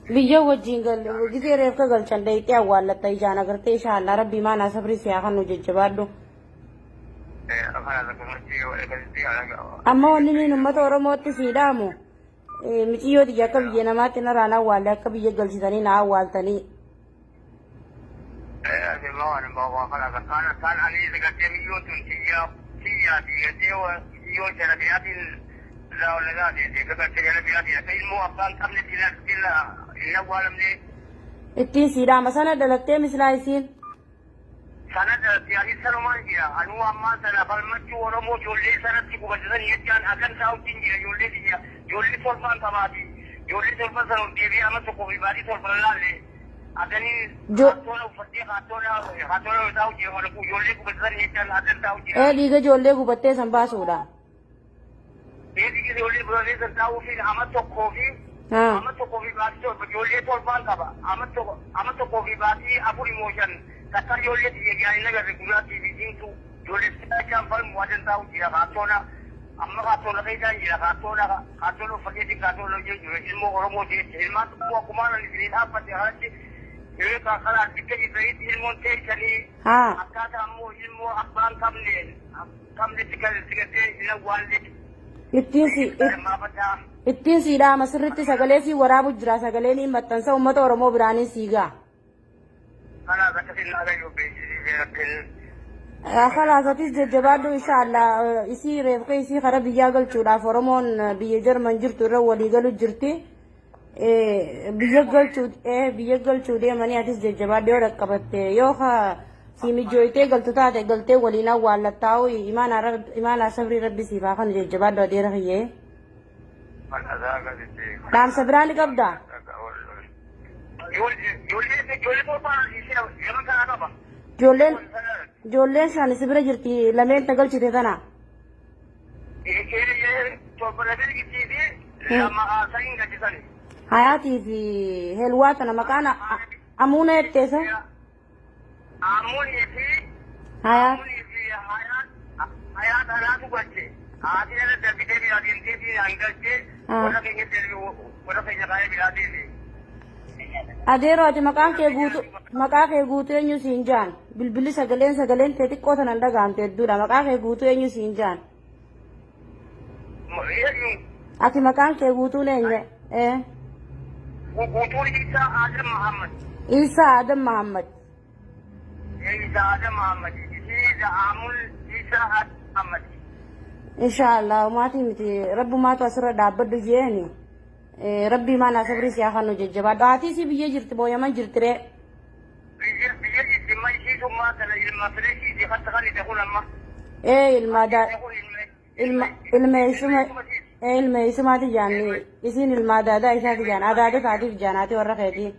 Biyya wajjin gisee reefka galchan dayxee awwaallatta ijaan agartee inshaAllah rabbii maanaa sabrii siyaa kan nu jajjabaadhu. Amma wanni niin uummata Oromootti sii dhaamu miciyyoo tiyya akka biyya namaatti narraan awwaalle akka biyya galchitanii na awwaaltanii. Ittiin sii dhaama sana dhalattee misilaa isiin. Sana ani sanumaan jira. Anuu ammaan sana falmachuu Oromoo ijoollee sanatti qubatisan jechaan akkan taa'utti jira ijoollee tiyya. Ijoollee torbaan qabaati. Ijoollee torban sana ol deebi'ee amma tokkoo fi baatii torban laalle. Akanii kaattoona uffattee kaattoona kaattoona taa'u jira wala ijoollee qubatisan jechaan akkan taa'u jira. Ee dhiiga ijoollee gubattee san baasuudha. Dhiiga ijoollee gubattee san taa'uu fi ama tokkoo fi ama tokkoo fi baatii torba ijoollee torbaan qaba. Ama tokkoo fi baatii afur immoo shan takka ijoollee tiyya jaanii nagarre gurraattii fi diimtuu ijoollee jechaan falmu adan taa'u jira kaattoona. Amma kaattoona keessaan jira kaattoona kaattoona uffateetiin kaattoona hojii jiru ilmoo Oromoo jecha ilmaan tokko akkumaan ani isinii dhaabbate kanatti yoo karaa bikka jirtanitti ilmoon teessanii akkaataa ammoo ilmoo abbaan qabne qabnetti kan itti gartee hin awwaalle. Ittiin si ittiin sii dhaama sirritti sagalee sii waraabu jira sagaleen hin maxxansa uummata Oromoo biraanii sii ga'a. Kanaaf akkasiin naa gayyuu beeksisii. Khalaas atis jajjabaadhu inshaAllah isii reefka isii kara biyyaa galchuudhaaf Oromoon biyya Jarman jirtu irra walii galu jirti. Biyya galchuu biyya galchuu deemanii atis jajjabaadhu yoo dhaqqabatte yoo si mijooytee galtu taate galtee waliin awwaallattaa'u imaanaa sabrii rabbi siif haa kanu jajjabaadhu adeera kiyyee. Dhaamsa biraa ni qabdaa? Ijoolleen ijoolleen shan si bira jirti lameen ta galchite tana. Hayaatii fi helwaa tana maqaan amuuna jetteessa. Amuunii fi Hayaat. Amuunii fi Hayaat Hayaat anaatu galche. Haati irra darbitee biraa deemtee fi an galche warra keenya deebi warra keenya kaayee biraa deeme. Adeeroo ati maqaan kee guutuu maqaa kee guutuu eenyu siin jaan bilbilli sagaleen sagaleen tee xiqqoo tanan dhaga'amte hedduudha maqaa kee guutuu eenyu siin jaan Eenyu ati maqaan kee guutuun eenyu ee guutuun Isaa Adam Muhammad. Isaa Adam Muhammad. Isaa Adam Muhammad. Isii Amul Isaa Adam Muhammad. Inshallah umaatii miti rabbumaatu asirra dhaabbadhu jeeni rabbii maanaa sabrii siyaa kan nu jajjabaadhu haatii si biyya jirti booyaman jirti ree. Biyya biyya jirti ma ishii summaa kana ilma fireeshii hatta kan ite kun amma. Ee ilma daa ilma ilma eessuma ee ilma eessumaati jaanni isiin ilma adaadaa isaati jaan adaada taatiif jaan haati warra keetii.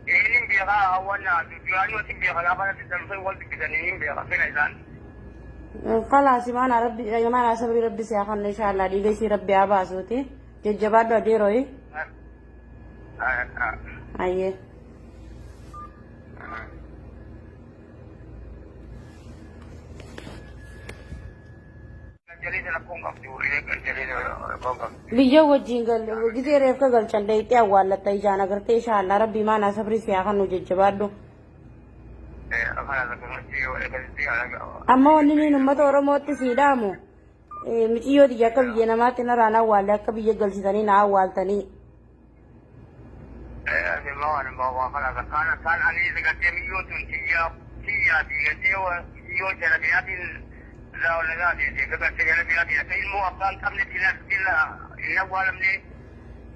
Inni beekaa hawwanna duraanii walitti beekaa gaafa natti dhalfee wal dubbisanii hin beekaa fira isaan. Khalaas imaanaa rabbi imaanaa sabrii rabbi si haa kennu inshallah dhiiga isii rabbi haa baasuuti jajjabaadhu adeerooyi. Ayyee. Biyya wajjin gisee reefka galchan dayxee awwaallatta ijaan agartee inshallah rabbi imaanaa sabrii si haa kennu jajjabaadhu. Amma wanni niin uummata Oromootti sii dhaamu miciyyoo tiyya akka biyya namaatti narraan awwaalle akka biyya galchitanii na awwaaltanii.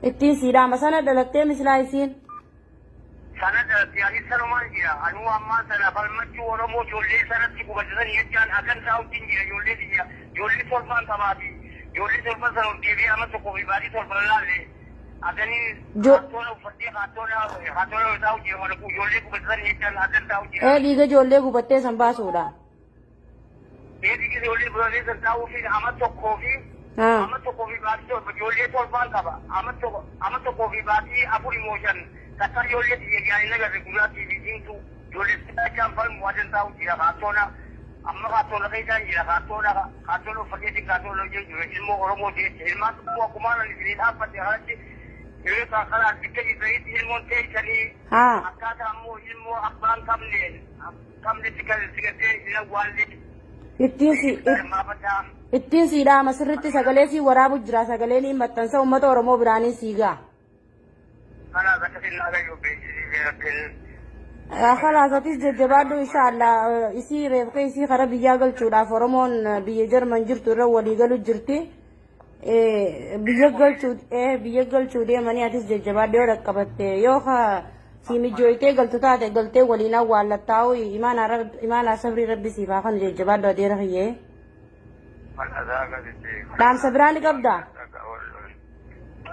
Ittiin sii dhaama sana dhalattee misilaa isiin. Sana ani sanumaan jira. Anuu ammaan sana falmachuu Oromoo ijoollee sanatti qubatisan jechaan akkan taa'utti jira ijoollee tiyya. Ijoollee torbaan qabaati. Ijoollee torban sana ol deebi'ee amma tokkoo fi baatii torban laalle. Akanii kaattoona uffattee kaattoona kaattoona taa'u jira wala ijoollee qubatisan jechaan akkan taa'u jira. Ee dhiiga ijoollee gubattee san baasuudha. Dhiiga ijoollee gubattee san taa'uu fi ama tokkoo fi ama tokkoo fi baatii torba ijoollee torbaan qaba. Ama tokkoo fi baatii afur immoo shan takka ijoollee tiyya jaanii nagarre gurraattii fi diimtuu ijoollee jechaan falmu adan taa'u jira kaattoona. Amma kaattoon keessaan jira. Kaattoon uffateetiin kaattoon hojii jiru. Ilmoo Oromoo jecha. Ilmaan tokko akkuma ani isinii dhaabbate kanatti yeroo karaa bikka jirtanitti ilmoon teessanii akkaataa ammoo ilmoo abbaan qabneen qabnetti kan sigattee hin awwaalle. Ittiin si ittiin sii dhaama sirritti sagalee sii waraabu jira sagaleen hin maxxansa uummata Oromoo biraanii sii ga'a. Kanaaf akkasiin agayyoo beeksisii. Khalaas atis jajjabaadhu inshallah isii reefka isii kara biyyaa galchuudhaaf Oromoon biyya Jarman jirtu irra walii galu jirti. Biyya galchuu biyya galchuu deemanii atis jajjabaadhu yoo dhaqqabatte yoo si mijooytee galtu taate galtee waliin awwaallattaa'u imaanaa sabrii rabbi siif haa kanu jajjabaadhu adeera kiyyee. Dhaamsa biraa ni qabdaa?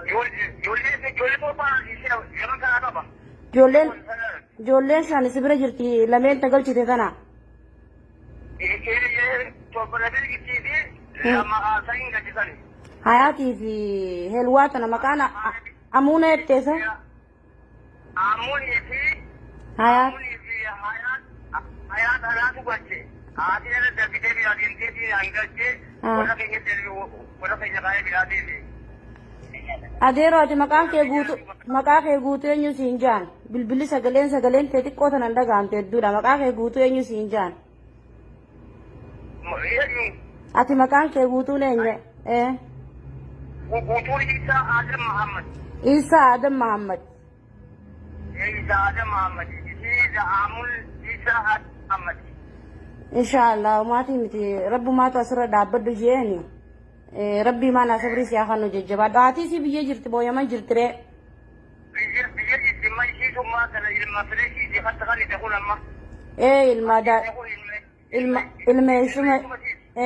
Ijoollee torba kana qaba. Ijoolleen shan si bira jirti lameen ta galchite tana. Torba lameen gittii fi lama sadiin galchisani. Hayaatii fi helwaa tana maqaan amuuna jetteessa. Amuunii fi Hayaat. Amuunii fi hayaat anaatu galche. Haati irra darbitee biraa deemtee fi an galche warra keenya warra keenya kaayee biraa deeme. Adeeroo ati maqaan kee guutuu maqaa kee guutuu eenyu siin jaan bilbilli sagaleen sagaleen tee xiqqoo tanan dhaga'amte hedduudha maqaa kee guutuu eenyu siin jaan. Ati maqaan kee guutuun eenyu? Guutuun Isaa Adam Muhammad. Isaa Adam Muhammad. Isaa Adam Muhammad. Isaa Amul Isaa Adam Muhammad. Inshallah maatii miti rabbumaatu asirra dhaabbadhu jeeni. Rabbii maanaa sabrii siyaa kanu jajjabaadhu. Haati isii biyya jirti booyaman jirti ree. Biyya jirti ma ishii summaa kana ilma fireeshii hatta kan itti kun amma. Ilma ilma ilmeessuma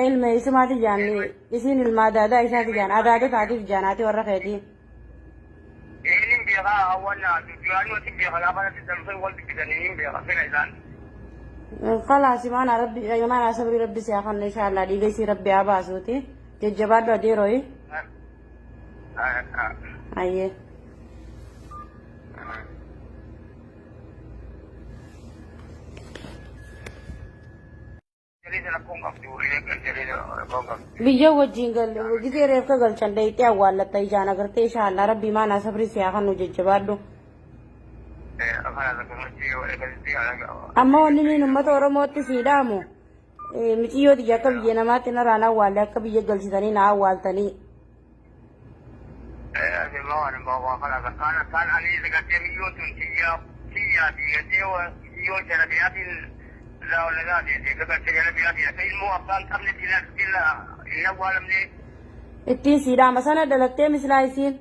ilmeessumaati jaanni isiin ilma adaadaa isaati jaan adaada taatiif jaan haati warra keetii. Inni beekaa hawwanna duraanii walitti beekaa gaafa natti dhalfee wal dubbisanii hin beekaa fira isaan. Khalaas imaanaa rabbi imaanaa sabrii rabbi siyaa kanu inshallah dhiiga isii rabbi haa baasuuti jajjabaadhu adeerooyi. Ayyee. Biyya wajjin gisee reefka galchan dheeyxee awwaallatta ijaan agartee inshallah rabbi imaanaa sabrii siyaa kanu jajjabaadhu. Amma wanni niin uummata Oromootti sii dhaamu miciyyoo tiyya akka biyya namaatti narraan awwaalle akka biyya galchitanii na awwaaltanii. Ittiin sii dhaama sana dhalattee misilaa isiin.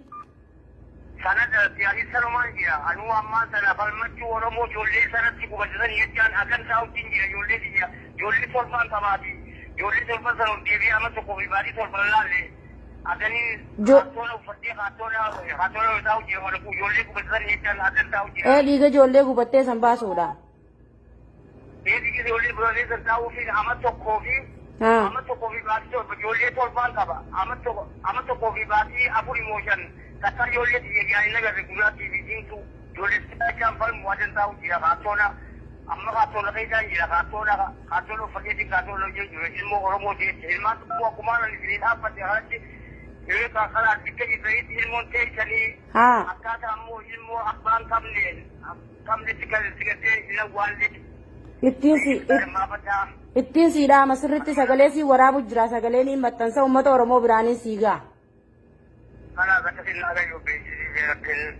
Sana ani sanumaan jira. Anuu ammaan sana falmachuu Oromoo ijoollee sanatti qubachisan jechaan akkan taa'utti jira ijoollee tiyya. Ijoollee torbaan qabaati. Ijoollee torban sana ol deebi'ee amma tokkoo fi baatii torban laalle. Akanii kaattoona uffadhee kaattoona kaattoona taa'u jira mana ijoollee qubachisan jechaan akkan taa'u jira. Dhiiga ijoollee gubattee san baasuudha. Dhiiga ijoollee gubattee san taa'uu fi ama tokkoo fi ama tokkoo fi baatii torba ijoollee torbaan qaba. Ama tokkoo fi baatii afur immoo shan. Takka ijoollee tiyya jaanii nagarre gurraattii fi diimtuu ijoollee jechaan falmu adan taa'u jira kaattoona amma kaattoona keessaan jira kaattoona kaattoona uffateetiin kaattoona hojii jiru ilmoo Oromoo jecha ilmaan tokko akkuma ani isinii dhaabbate kanatti yeroo karaa bikka jirtanitti ilmoon teessanii akkaataa ammoo ilmoo abbaan qabneen qabnetti kan sigattee hin awwaalle. Ittiin si ittiin sii dhaama sirritti sagalee sii waraabu jira sagaleen hin maxxansa uummata Oromoo biraanii sii ga'a. Kanaaf akkasiin agayyoo beeksisii.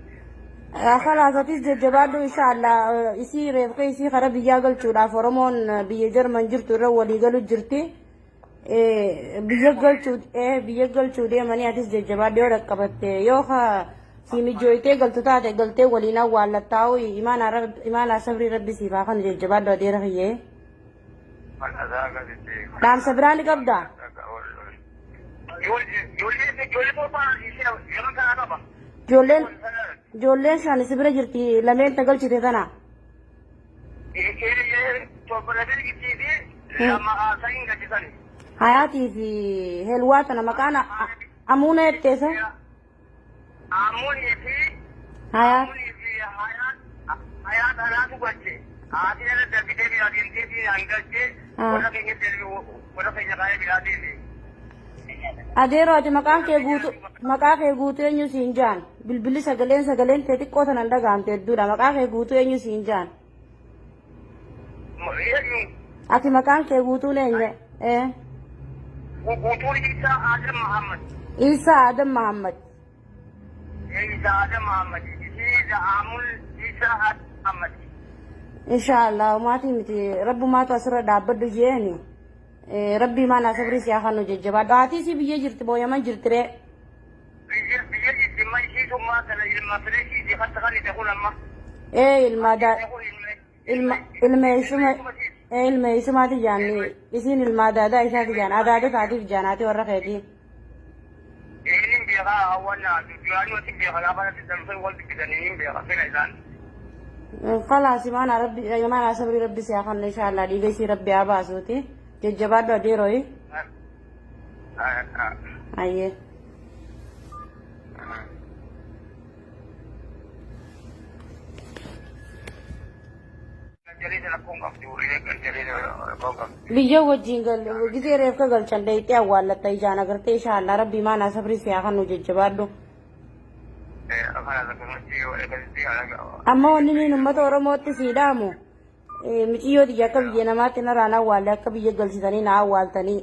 Khalaas atis jajjabaadhu inshallah isii reefka isii kara biyyaa galchuudhaaf Oromoon biyya Jarman jirtu irra walii galu jirti. Biyya galchuu biyya galchuu deemanii atis jajjabaadhu yoo dhaqqabatte yoo si mijooytee galtu taate galtee waliin awwaallattaa'u imaanaa sabrii rabbi siif haa kanu jajjabaadhu adeera kiyyee. Dhaamsa biraa ni qabdaa? Ijoollee torbaan lama kana qaba. Ijoolleen shan si bira jirti lameen ta galchite tana. Torba lameen gittii fi lama sadiin galchisani. Hayaatii fi helwaa tana maqaan amuuna jetteessa. Amuunii fi Hayaat. Amuunii fi hayaat hayaat anaatu galche. Haati nana darbitee biraa deemtee fi hangalchee warra keenya warra keenya kaayee biraa deeme. Adeeroo, ati maqaan kee guutuu, maqaa kee guutuu eenyu siin jaan? Bilbilli sagaleen tee xiqqoo tanan dhagahamte hedduudha. Maqaa kee guutuu eenyu siin jaan? Ati maqaan kee guutuun eenyu? Guutuun Isaa Adam Muhammad. Isaa Adam Muhammad. Isaa Adam Muhammad. Isii Amul Isaa Adam Muhammad. Inshaallah, maatii miti, rabbumaatu asirra dhaabbadhu jeeni. Rabbii maanaa sabrii siyaa kan nu jajjabaadhu. Haati isii biyya jirti moo Yaman jirti ree? Biyya jirti, ma ishii summaa kana ilma fireeshii hatta kan ite kun amma. Ilma ilma ilmeessuma ilmeessumaati jaanni, isiin ilma adaadaa isaati jaan, adaada taatiif jaan haati warra keetii. Inni beekaa hawwannaa duraanii watti beekaa gaafa natti dhalfee wal dubbisanii hin beeka fira isaan. Khalaas, imaanaa rabbi, imaanaa sabrii rabbi siyaa kan, inshaallah dhiiga isii rabbi haa baasuuti. Jajjabaadhu adeerooyi. Ayyee. Biyya wajjin gisee reefka galchan dheeyxee awwaallatta ijaan agartee, inshaallah rabbi imaanaa sabrii siyaa kan nu jajjabaadhu. Amma wanni niin uummata Oromootti sii dhaamu, miciyyoo tiyya akka biyya namaatti narraan awwaalle, akka biyya galchitanii na awwaaltanii.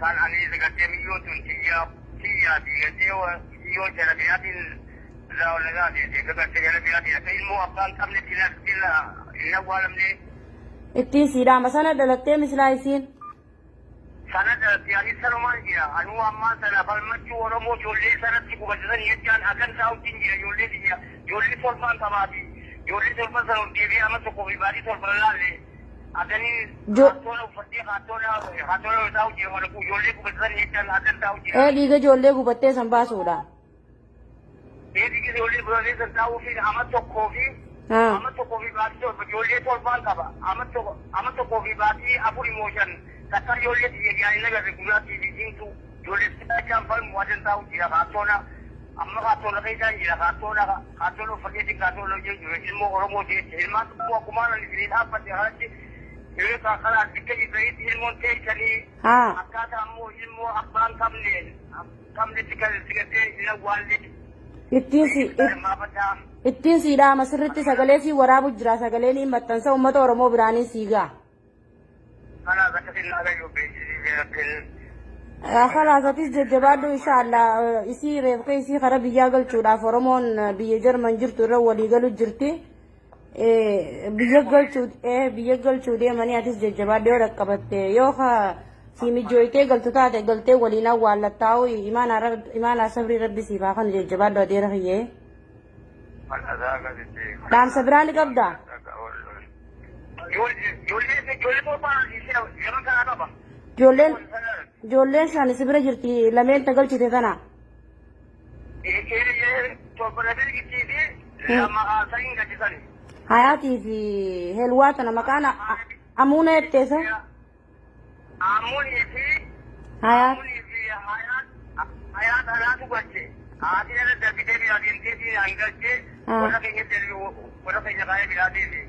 Kan ani gartee miyyoo tun tiyyaati, gartee miyyoo jalabiyaatiin gartee jalabiyaatiin akka ilmoo abbaan qabne sila hin awwaalamne. Ittiin sii dhaama, sana dhalattee misilaa isiin. Sana dhalatti, ani sanumaan jira. Anuu ammaan sana falmachuu Oromoo ijoollee sanatti qubasisan jechaan akkan taa'utti jira. Ijoollee tiyya, ijoollee torbaan qabaati. Ijoollee torban sana ol deebi'ee amma 1 fi baatii 7 laalle akanii kaattoona uffadhee kaattoona taa'u jira, mana ijoollee qubasisan jechaan akkan taa'u jira. Dhiiga ijoollee gubattee san baasuudha. Eegi ijoollee gubattee san taa'uu fi ama 1 fi baatii 7 ijoollee torbaan qaba. Ama 1 fi baatii 4 moo 5 takka ijoollee tiyya jaanii nagarre gurraattii fi diimtuu ijoollee jechaan falmu adan taa'u jira. Kaattoona amma kaattoona keessaan jira, kaattoona uffadheetiin kaattoona hojii jiru ilmoo Oromoo jecha ilmaan tokko akkumaan ani isinii dhaabbate kanatti yeroo kalaan bikka jirtanitti ilmoon teessanii akkaataa ammoo ilmoo abbaan qabnetti kan sigattee hin awwaalle. Ittiin si ittiin sii dhaama, sirritti sagalee sii waraabu jira, sagaleen hin maxxansa, uummata Oromoo biraanii sii ga'a. Kanaaf akkasiin naagayyoo beeksisii. Khalaas, atis jajjabaadhu, inshaallah isii reefka isii kara biyyaa galchuudhaaf Oromoon biyya Jarman jirtu irra walii galu jirti. Biyya galchuu deemanii, atis jajjabaadhu, yoo dhaqqabatte, yoo si mijooytee galtu taate galtee waliin awwaallattaa'u. Imaanaa sabrii rabbi siif haa kanu, jajjabaadhu adeera kiyyee. Dhaamsa biraa ni qabdaa? Ijoollee torbaan yeroo kana qaba. Ijoolleen shan si bira jirti, lameen ta galchite tana. Torba lameen gittii fi lama sadiin galchisani. Hayaatii fi Helwaa tana maqaan Amuuna jetteessa? Amuunii fi Hayaat. Amuunii fi Hayaat anaatu galche. Haati nana darbitee biraa deemtee fi hangalchee warra keenya warra keenya kaayee biraa deeme.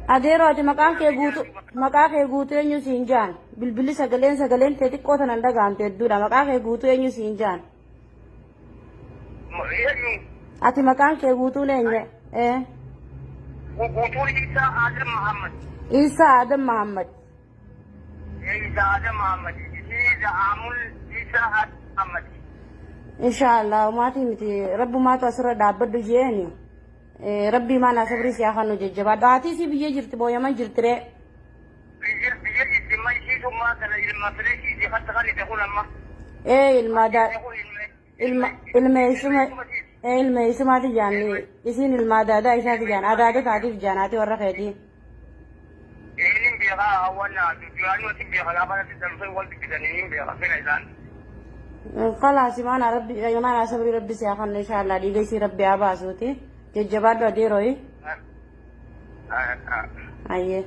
Adeeroo, ati maqaan kee guutuu, maqaa kee guutuu eenyu siin jaan? Bilbilli sagaleen tee xiqqoo tanan dhagahamte hedduudha. Maqaa kee guutuu eenyu siin jaan? Ati maqaan kee guutuun eenyu? Guutuun Isaa Adam Muhammad. Isaa Adam Muhammad. Isaa Adam Muhammad. Isii Amul Isaa Adam Muhammad. Inshaallah, maatii miti, rabbumaatu asirra dhaabbadhu jeeni. Rabbii maanaa sabrii siyaa kan nu jajjabaadhu. Haati isii biyya jirti moo Yaman jirti ree? Biyya jirti, ma ishii summaa kana ilma fireeshii hatta kan ite kun amma. Ilma ilma ilmeessuma ilmeessumaati jaanni, isiin ilma adaadaa isaati jaan, adaada taatiif jaan haati warra keetii. Inni beekaa hawwannaa duraanii watti beeka gaafa natti dhalfee wal dubbisanii hin beeka fira isaan. Khalaas, imaanaa rabbi, imaanaa sabrii rabbi siyaa kan, inshaallah dhiiga isii rabbi haa baasuuti. Jajjabaadhu adeerooyi. Ayyee.